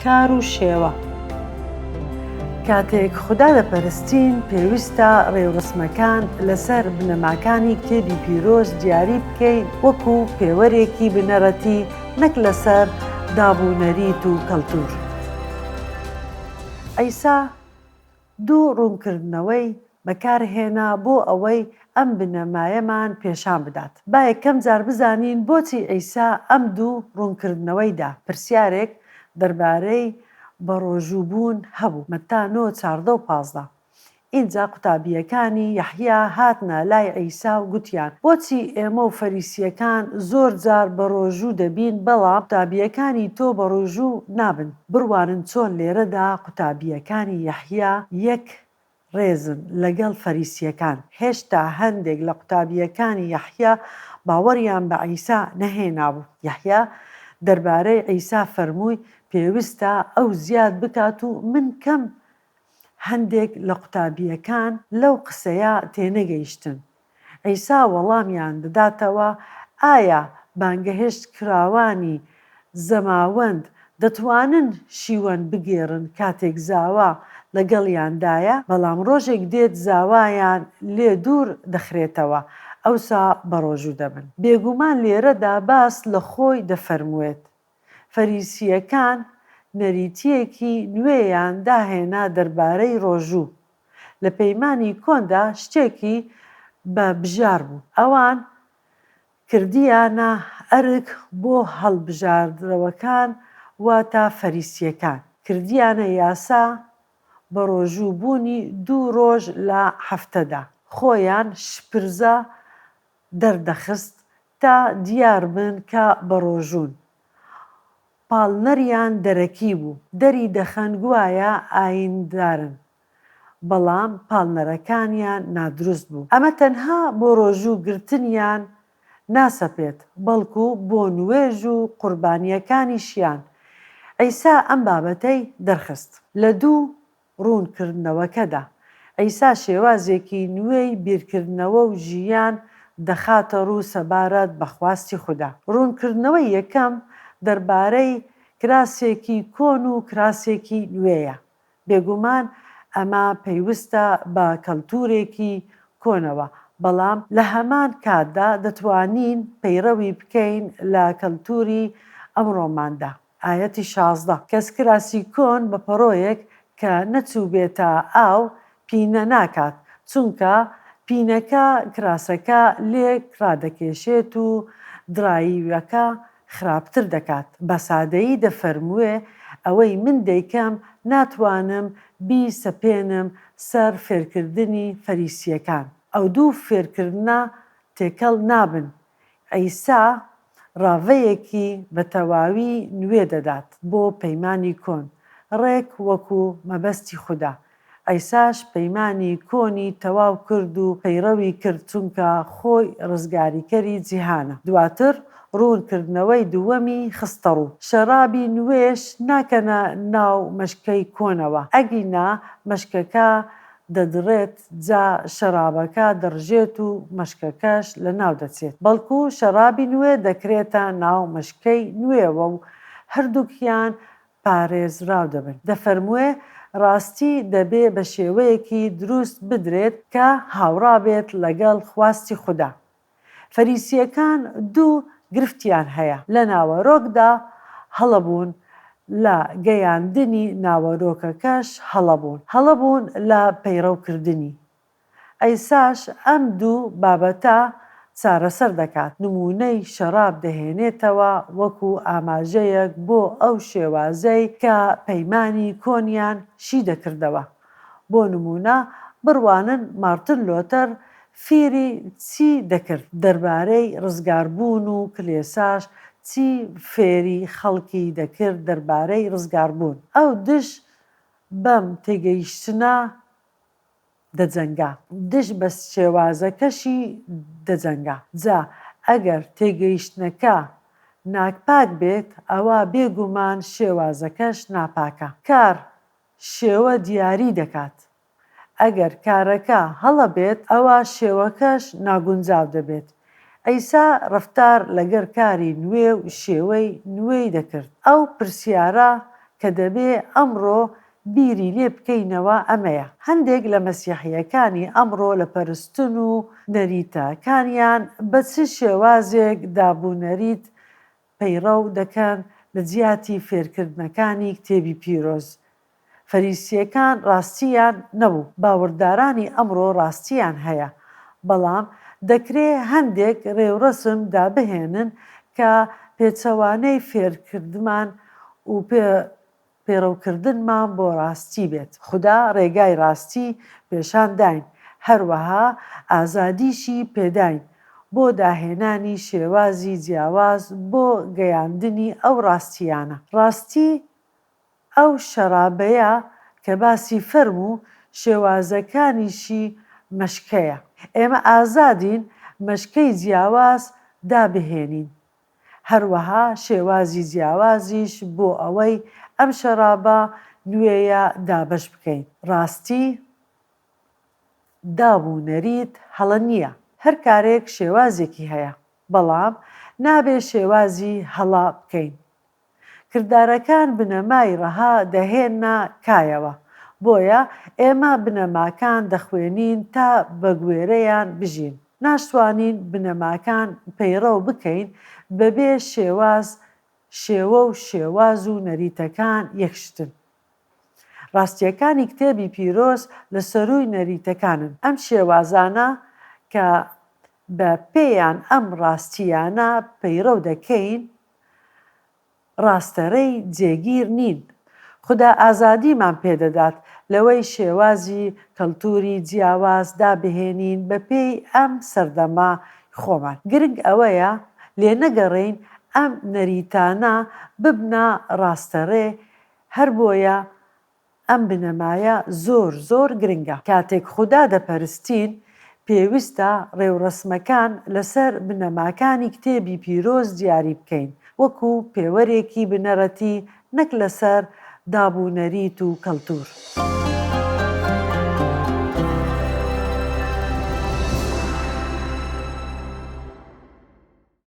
کار و شێوە. کاتێک خودا دەپەرستین پێویستە ڕێوڕەسمەکان لەسەر بنەماکانی کتێبی پیرۆز دیاری بکەین وەکو پێوەرێکی بنەڕەتی نەک لەسەر داب و نەریت و کەڵتور. عیسا دوو ڕوونکردنەوەی بەکارهێنا بۆ ئەوەی ئەم بنەمایەمان پێشان بدات. با یەکەم جار بزانین بۆچی عیسا ئەم دوو ڕوونکردنەوەی دا. پرسیارێک دەربارەی بەڕۆژووبوون هەبوو، مەتا نۆ، 14 و 15. ئینجا قوتابییەکانی یەحیا هاتنە لای عیسا و گوتیان، بۆچی ئێمە و فەریسییەکان زۆر جار بەڕۆژوو دەبین، بەڵام قوتابییەکانی تۆ بەڕۆژوو نابن؟ بڕوانن چۆن لێرەدا قوتابییەکانی یەحیا یەک ڕێزن لەگەڵ فەریسییەکان. هێشتا هەندێک لە قوتابییەکانی یەحیا باوەڕیان بە عیسا نەهێنابوو. یەحیا دەربارەی عیسا فەرمووی، پێویستە ئەو زیاد بکات و من کەم. هەندێک لە قوتابییەکان لەو قسەیە تێنەگەیشتن. عیسا وەڵامیان دەداتەوە، ئایا بانگهێشتکراوانی زەماوەند دەتوانن شیوەن بگێڕن کاتێک زاوا لەگەڵیاندایە؟ بەڵام ڕۆژێک دێت زاوایان لێ دوور دەخرێتەوە، ئەوسا بەڕۆژوو دەبن. بێگومان لێرەدا باس لە خۆی دەفەرموێت. فەریسییەکان نەریتییەکی نوێیان داهێنا دەربارەی ڕۆژوو. لە پەیمانی کۆندا شتێکی بە بژار بوو. ئەوان کردیانە ئەرک بۆ هەڵبژاردرەوەکان واتە فەریسییەکان. کردیانە یاسا بەڕۆژوو بوونی دوو ڕۆژ لە هەفتەدا. خۆیان شپرزە دەردەخست تا دیار بن کە بەڕۆژوون. پاڵنەریان دەرەکی بوو، دەری دەخەن گوایە ئایندارن، بەڵام پاڵنەرەکانیان نادروست بوو. ئەمە تەنها بۆ ڕۆژوو گرتنیان ناسەپێت، بەڵکو بۆ نوێژ و قوربانییەکانیشیان. عیسا ئەم بابەتەی دەرخست. لە دوو ڕوونکردنەوەکەدا، عیسا شێوازێکی نوێی بیرکردنەوە و ژیان دەخاتە ڕوو سەبارەت بە خواستی خودا. ڕوونکردنەوەی یەکەم دەربارەی کراسێکی کۆن و کراسێکی نوێیە. بێگومان ئەمە پەیوستە بە کەلتوورێکی کۆنەوە، بەڵام لە هەمان کاتدا دەتوانین پەیڕەوی بکەین لە کەلتووری ئەمڕۆماندا. ئایەتی 16، کەس کراسی کۆن بە پەڕۆیەک کە نەچووبێتە ئاو پینە ناکات، چونکە پینەکە کراسەکە لێک ڕادەکێشێت و دڕاییوەکە خراپتر دەکات. بە سادەیی دەفەرموێ ئەوەی من دەیکەم ناتوانم بیسەپێنم سەر فێرکردنی فەریسییەکان. ئەو دوو فێرکردنە تێکەڵ نابن عیسا ڕاڤەیەکی بە تەواوی نوێ دەدات بۆ پەیمانی کۆن، ڕێک وەکو مەبەستی خودا. عیساش پەیمانی کۆنی تەواو کرد و پەیڕەوی کرد چونکە خۆی ڕزگاریکەری جیهانە. دواتر ڕوون کردنەوەی دووەمی خستەڕوو. شەڕابی نوێش ناکەنە ناو مەشکەی کۆنەوە، ئەگینا مەشکەکە دەدڕێت جا شەرابەکە دەڕژێت و مەشکەکەش لەناو دەچێت، بەڵکو شەرابی نوێ دەکرێتە ناو مەشکەی نوێوە و هەردووکیان پارێزراو دەبن. دەفەرموێ، ڕاستی دەبێ بە شێوەیەکی دروست بدرێت کە هاوڕا بێت لەگەڵ خواستی خودا. فەریسییەکان دوو گرفتیان هەیە، لە ناوەرۆکدا هەڵە بوون، لە گەیاندنی ناوەرۆکەکەش هەڵە بوون، هەڵە بوون لە پەیڕەوکردنی. عیساش ئەم دوو بابەتە چارەسەر دەکات، نموونەی شەڕاب دەهێنێتەوە وەکو ئاماژەیەک بۆ ئەو شێوازەی کە پەیمانی کۆنیان شی دەکردەوە. بۆ نموونە بڕوانن مارتن لۆتەر فیری چی دەکرد دەربارەی ڕزگاربوون و کلێساش چی فێری خەڵکی دەکرد دەربارەی ڕزگاربوون. ئەو دژ بەم تێگەیشتنە دەجەنگا. دژ بە شێوازەکەشی دەجەنگا. جا ئەگەر تێگەیشتنەکە ناکپاک بێت ئەوا بێ گومان شێوازەکەش ناپاکە. کار شێوە دیاری دەکات. ئەگەر کارەکە هەڵە بێت ئەوا شێوەکەش ناگونجاو دەبێت. عیسا ڕەفتار لەگەر کاری نوێ و شێوەی نوێی دەکرد. ئەو پرسیارە کە دەبێ ئەمڕۆ بیری لێ بکەینەوە ئەمەیە، هەندێک لە مەسیحییەکانی ئەمڕۆ لە پەرستن و نەریتەکانیان بە چ شێوازێک دابونەریت پەیڕەو دەکەن لە جیاتی فێرکردنەکانی کتێبی پیرۆز؟ فەریسییەکان ڕاستییان نەبوو، باوەڕدارانی ئەمڕۆ ڕاستییان هەیە، بەڵام دەکرێ هەندێک ڕێوڕەسم دابهێنن کە پێچەوانەی فێرکردمان و پەیڕەوکردنمان بۆ ڕاستی بێت. خودا ڕێگای ڕاستی پێشان داین، هەروەها ئازادیشی پێداین بۆ داهێنانی شێوازی جیاواز بۆ گەیاندنی ئەو ڕاستییانە. ڕاستی ئەو شەرابەیە کە باسی فەرموو شێوازەکانیشی مەشکەیە. ئێمە ئازادین مەشکەی جیاواز دابهێنین. هەروەها شێوازی جیاوازیش بۆ ئەوەی ئەم شەرابە نوێیە دابەش بکەین. ڕاستی داب و نەریت هەڵە نییە. هەر کارێک شێوازێکی هەیە، بەڵام نابێ شێوازی هەڵە بکەین. کردارەکان بنەمای ڕەها دەهێننە کایەوە، بۆیە ئێمە بنەماکان دەخوێنین تا بەگوێرەیان بژین. ناشتوانین بنەماکان پەیڕەو بکەین بەبێ شێواز، شێوە و شێواز و نەریتەکان یەک شتن. ڕاستییەکانی کتێبی پیرۆز لە سەرووی نەریتەکانن. ئەم شێوازانە کە بە پێیان ئەم ڕاستییانە پەیڕەو دەکەین، ڕاستەڕێی جێگیر نین. خودا ئازادیمان پێدەدات لەوەی شێوازی کەڵتوری جیاواز دابهێنین بەپێی ئەم سەردەمە خۆمان. گرنگ ئەوەیە لێنەگەڕێین ئەم نەریتانە ببنە ڕاستەڕێ هەربۆیە ئەم بنەمایە زۆر زۆر گرنگە. کاتێک خودا دەپەرستین، پێویستە ڕێوڕەسمەکان لەسەر بنەماکانی کتێبی پیرۆز دیاری بکەین، وەکو پێوەرێکی بنەڕەتی نەک لەسەر داب و نەریت و کەلتور.